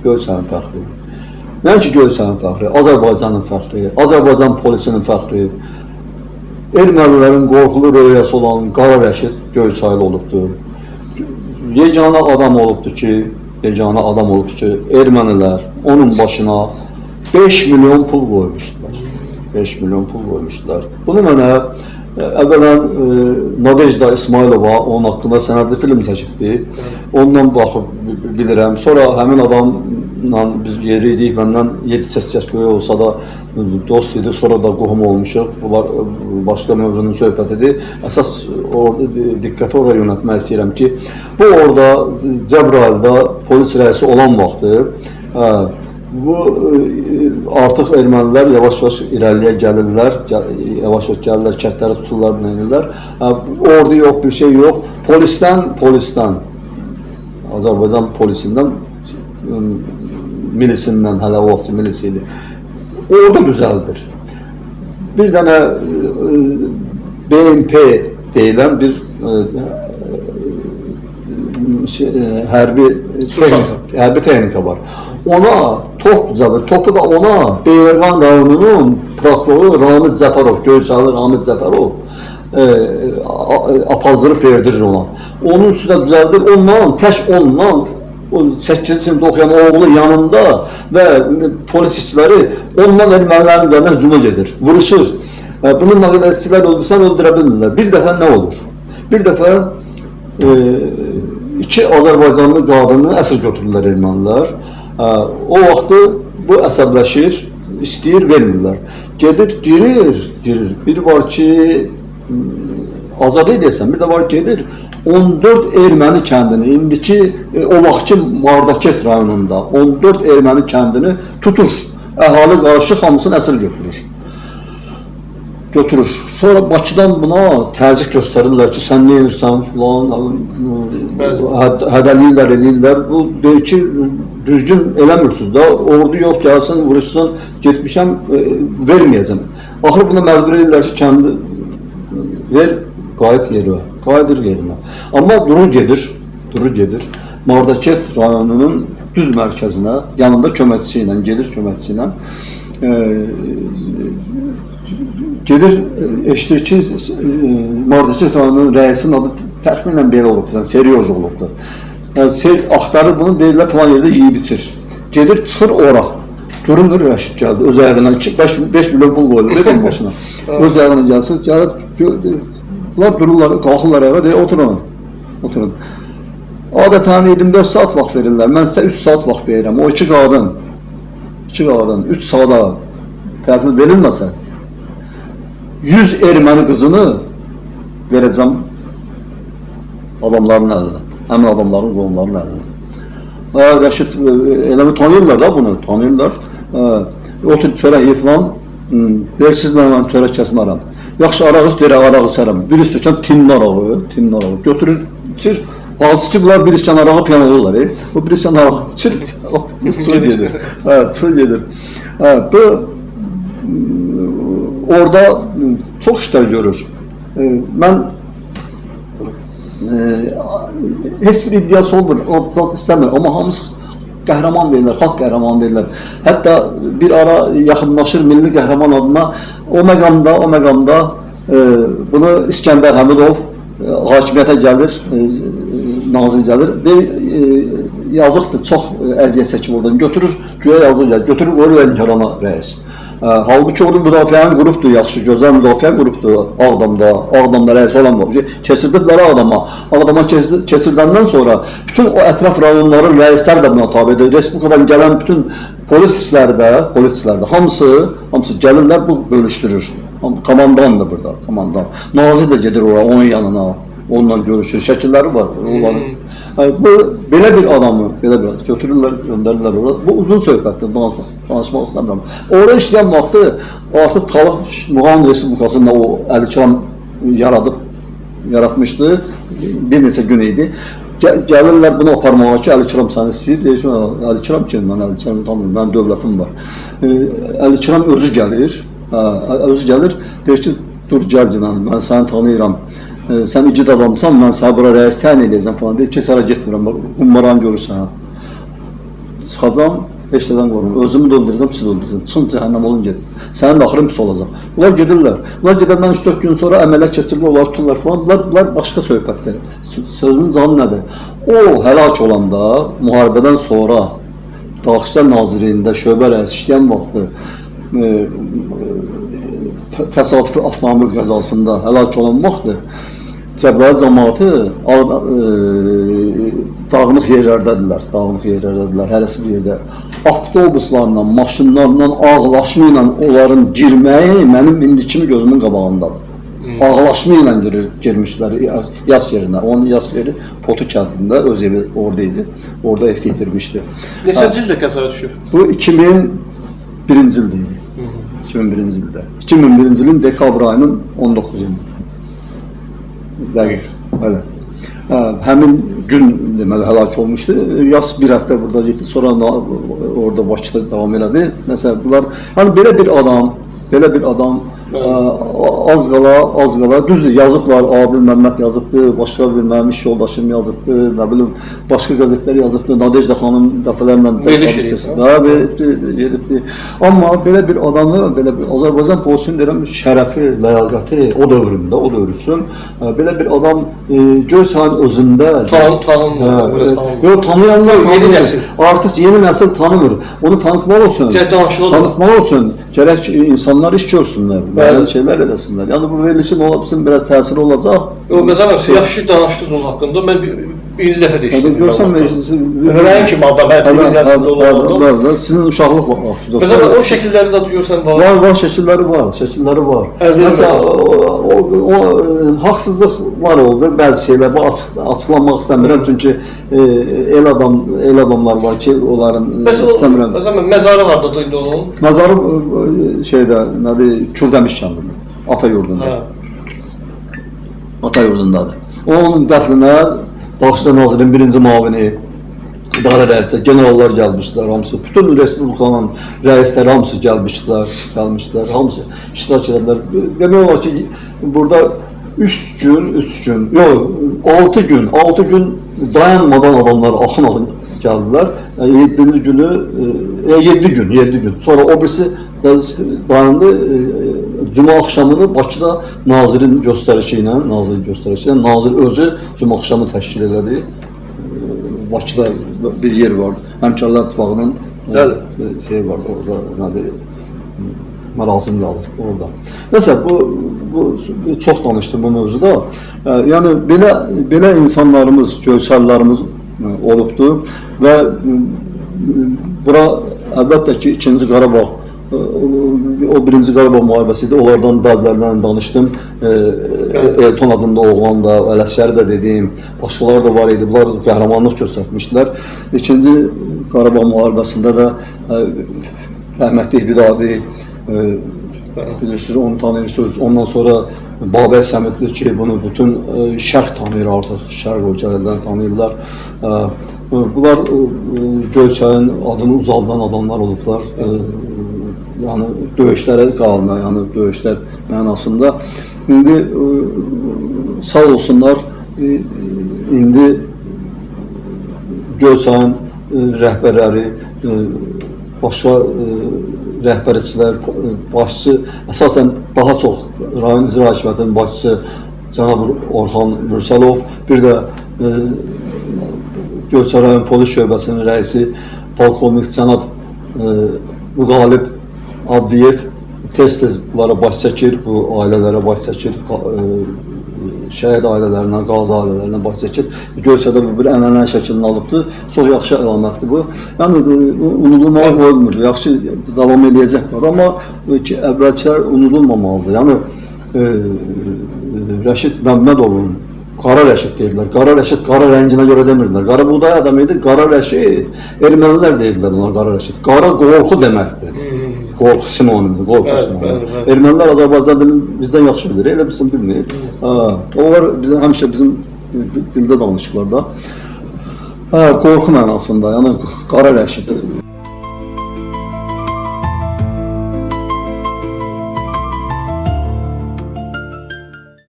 Göyçayın fəxri. Nəinki Göyçayın fəxri, Azərbaycanın fəxri, Azərbaycan polisinin fəxri, ermənilərin qorxulu röyası olan Qara Rəşid Göyçaylı olubdur. Yeganə adam olubdur ki, ermənilər onun başına 5 milyon pul qoymuşdular. 5 milyon pul qoymuşdular. Bunu mənə əvvələn Nadejda İsmailova onun haqqında sənədli film çəkibdi. Ondan baxıb bilirəm. Sonra həmin adamla biz yeri idik, məndən 7-8 yaş böyük olsa da dost idi, sonra da qohum olmuşuq. Bunlar başqa mövzunun söhbətidir. Əsas orada diqqəti oraya yönəltmək istəyirəm ki, bu orada Cəbrayılda polis rəisi olan vaxtı bu artıq ermənilər yavaş-yavaş irəliyə gəlirlər, yavaş-yavaş gəlirlər, kəndləri tuturlar, nəyirlər. Ordu yox, bir şey yox. Polisdən, Azərbaycan polisindən, milisindən, hələ o vaxt milisi idi. Ordu düzəldir. Bir dənə BMP deyilən bir hərbi texnika var. Ona top düzəldir. Topu da ona Beyləqan rayonunun prokuroru Ramiz Cəfərov, Göyçaylı Ramiz Cəfərov apazdırıb verdirir ona. Onun üstünə düzəldir. Ondan, tək ondan 8-ci sinifdə oxuyan oğlu yanında və polis işçiləri ondan ermənilərin üzərinə hücuma gedir, vuruşur. Bununla qədər işçilər öldürsən öldürə bilmirlər. Bir dəfə nə olur? Bir dəfə iki Azərbaycanlı qadını əsir götürürlər ermənilər. O vaxtı bu əsəbləşir, istəyir, vermirlər. Gedir, girir. Bir var ki, azad edirsən, bir də var gedir 14 erməni kəndini, indiki o vaxtki Mardakert rayonunda 14 erməni kəndini tutur. Əhali qarşı hamısını əsir götürür. Sonra Bakıdan buna təzyiq göstərirlər ki, sən nə edirsən filan, hədəliyirlər, eləyirlər. Bu deyir ki, düzgün eləmirsiniz da, ordu yox, gəlsin, vuruşsun, getmişəm, verməyəcəm. Axır buna məcbur edirlər ki, kəndi ver, qayıt yerinə, qayıdır yerinə. Amma durur gedir. Mardakert rayonunun düz mərkəzinə, yanında köməkçisi ilə, gedir köməkçisi ilə. Gedir, eşidir ki, Mardakert rayonunun rəisinin adı təxminən belə olubdur, yəni Seryoz olubdur. Yəni, axtarır bunu, deyirlər, filan yerdə yiyib içir. Gedir, çıxır ora. Görünür, Rəşid gəldi, öz ayağına, 5 milyon pul qoyulur, dedim başına. Öz ayağına gəlsin, gəlib, bunlar dururlar, qalxırlar ayağa, deyir, oturun, oturun. Adətən 24 saat vaxt verirlər, mən sizə 3 saat vaxt verirəm. O iki qadın, 3 saata təhvil verilməsə, 100 erməni qızını verəcəm adamların əlinə, həmin adamların, qohumların əlinə. Rəşid, eləmi tanıyırlar da bunu, tanıyırlar. Otur çörək ye filan, deyir, sizlə mən çörək kəsmərəm. Yaxşı, arağı deyir, arağı içərəm. Bir stəkan tinli arağı götürür, içir. Hansı ki, bunlar bir stəkan arağı piyan olurlar. O bir stəkan arağı içir, çıxır gedir. Çıxır gedir. Bu, orada çox işlər görür. Mən heç bir iddiası olmur, ad zat istəmir, amma hamısı qəhrəman deyirlər, xalq qəhrəmanı deyirlər. Hətta bir ara yaxınlaşır milli qəhrəman adına, o məqamda bunu İskəndər Həmidov hakimiyyətə gəlir, nazir gəlir, deyir, yazıqdır, çox əziyyət çəkib oradan, götürür, güya yazıq gəlir, götürür, qoyur Lənkərana rəis. Halbuki orada müdafiənin qrupdur, yaxşı, gözəl müdafiə qrupdur Ağdamda, Ağdamda rəis olan var ki, keçirdiblər Ağdama. Ağdama keçirdəndən sonra bütün o ətraf rayonların rəisləri də buna tabedir. Respublikadan gələn bütün polislər də, hamısı gəlirlər, bu bölüşdürür. Komandandır burada, komandan. Nazir də gedir ora, onun yanına, onunla görüşür, şəkilləri var onların. Bu, belə bir adamı, götürürlər, göndərirlər ora. Bu uzun söhbətdir, danışmaq istəmirəm. Orada işləyən vaxtı artıq Talış Muğam Respublikasında o Əli Kiram yaratmışdı, bir neçə gün idi. Gəlirlər bunu aparmağa ki, Əli Kiram səni istəyir. Deyir ki, Əli Kiram kim? Mən Əli Kiramı tanımıram, mənim dövlətim var. Əli Kiram özü gəlir, deyir ki, dur gəl günahım, mən səni tanıyıram. Sən igid adamsan, mən səni bura rəis təyin edəcəm falan. Deyir ki, sənə getmirəm, qumbaranı görürsən. Çıxacam, heç nədən qorxmuram. Özümü də öldürəcəm, sizi də öldürəcəm. Çıxın cəhənnəm olun gedin. Sənin də axırın pis olacaq. Bunlar gedirlər. Bunlar gedəndən 3-4 gün sonra əməliyyat keçirirlər, onları tuturlar falan. Bunlar başqa söhbətdir. Sözümün canı nədir? O həlak olanda, müharibədən sonra Daxili İşlər Nazirliyində şöbə rəisi işləyən vaxtı təsadüfi avtomobil qəzasında həlak olan vaxtı Cəbrayıl cəmaatı dağınıq yerlərdədirlər, hərəsi bir yerdə. Avtobuslarla, maşınlarla, ağlaşma ilə onların girməyi mənim indi kimi gözümün qabağındadır. Ağlaşma ilə girmişlər yas yerinə. Onun yas yeri Potu kəndində, öz evi orada idi. Orada ev tikdirmişdi. Neçənci ildə qəzaya düşüb? Bu 2001-ci ildə idi. 2001-ci ildə. 2001-ci ilin dekabr ayının 19-unda. Dəqiq, elə. Həmin gün deməli həlak olmuşdu. Yas bir həftə burada getdi, sonra orada Bakıda davam elədi. Məsələn, bunlar, yəni belə bir adam az qala, düzdür, yazıblar, Adil Məmməd yazıbdı, başqa bir mənim iş yoldaşım yazıbdı, nə bilim, başqa qəzetlər yazıbdı, Nadejda xanım dəfələrlə gedibdi. Amma belə bir adamı, belə bir Azərbaycan polisinin deyirəm, şərəfi, ləyaqəti o dövründə, o dövr üçün belə bir adam Göyçayın özündə tanınmır. Yox, tanıyanlar tanımır. Artıq yeni nəsil tanımır. Onu tanıtmaq üçün, gərək ki, insanlar iş görsünlər, müəyyən şeylər eləsinlər. Yəni bu verilişin ola bilsin, biraz təsiri olacaq. Yox, Məzahir müəllim, siz yaxşı danışdınız onun haqqında. Mən birinci dəfə də eşitdim. Görsən, Mənim kimi adam, hər televiziyasında olan. Sizin uşaqlıq vaxtınız. Məsələn, o şəkilləri zaten görsən var. Var, şəkilləri var, şəkilləri var. Məsələn, o haqsızlıqlar oldu, bəzi şeylər, bu açıqlanmaq istəmirəm, çünki el adamlar var ki, onların istəmirəm. Məsələn, məzarı haradadır indi onun? Məzarı şeydə, nədir, Kürdəmiş kəndində, ata yurdunda. Ata yurdundadır. Onun dəfninə Daxili İşlər Nazirinin birinci müavini, idarə rəisləri, generallar gəlmişdilər hamısı, bütün respublikanın rəisləri hamısı gəlmişdilər, hamısı iştirak edədilər. Demək olar ki, burada 3 gün, yox, 6 gün dayanmadan adamlar axın-axın gəldilər. 7-ci günü, 7 gün. Sonra o birisi dayandı. Cümə axşamını Bakıda nazirin göstərişi ilə, nazir özü cümə axşamı təşkil elədi. Bakıda bir yer vardı. Həmkarlar İttifaqının şey vardı orada, nədir, mərasim qalır orada. Nəsə, bu çox danışdım bu mövzuda. Yəni, belə insanlarımız, Göyçaylılarımız olubdur və bura əlbəttə ki, 2-ci Qarabağ, o 1-ci Qarabağ müharibəsi idi, onlardan bəzilərindən danışdım. Elton adında oğlan da, Ələsgəri də dediyim, başqaları da var idi, bunlar qəhrəmanlıq göstərmişdilər. 2-ci Qarabağ müharibəsində də rəhmətli Vidadi, bilirsiniz, onu tanıyırsınız. Ondan sonra Babək Səmidli ki, bunu bütün şərq tanıyır artıq, şərq ölkələrdən tanıyırlar. Bunlar Göyçayın adını ucaldan adamlar olublar. Yəni döyüşlərə qalma, yəni döyüşlər mənasında. İndi sağ olsunlar, indi Göyçayın rəhbərləri, başqa rəhbərçilər, başçı, əsasən daha çox rayon icra hakimiyyətinin başçısı cənab Orxan Mürsəlov, bir də Göyçay rayon polis şöbəsinin rəisi polkovnik cənab Müqalib Abdiyev tez-tez bunlara baş çəkir, bu ailələrə baş çəkir, şəhid ailələrinə, qazi ailələrinə baş çəkir. Göyçayda bu bir ənənə şəklini alıbdır. Çox yaxşı əlamətdir bu. Yəni, unudulmalı olmur, yaxşı davam eləyəcəklər, amma ki, əvvəlkilər unudulmamalıdır. Yəni, Rəşid Məmmədovun Qara Rəşid deyirdilər. Qara Rəşid qara rənginə görə demirdilər. Qara buğday adam idi, Qara Rəşid. Ermənilər deyirdilər ona Qara Rəşid. Qara qorxu deməkdir. Qorxu sinonimdir, qorxu sinonimdir. Ermənilər Azərbaycan dilini bizdən yaxşı bilir, elə bilsin bilmir. Onlar həmişə bizim dildə danışıblar da. Qorxu mənasında, yəni Qara Rəşid.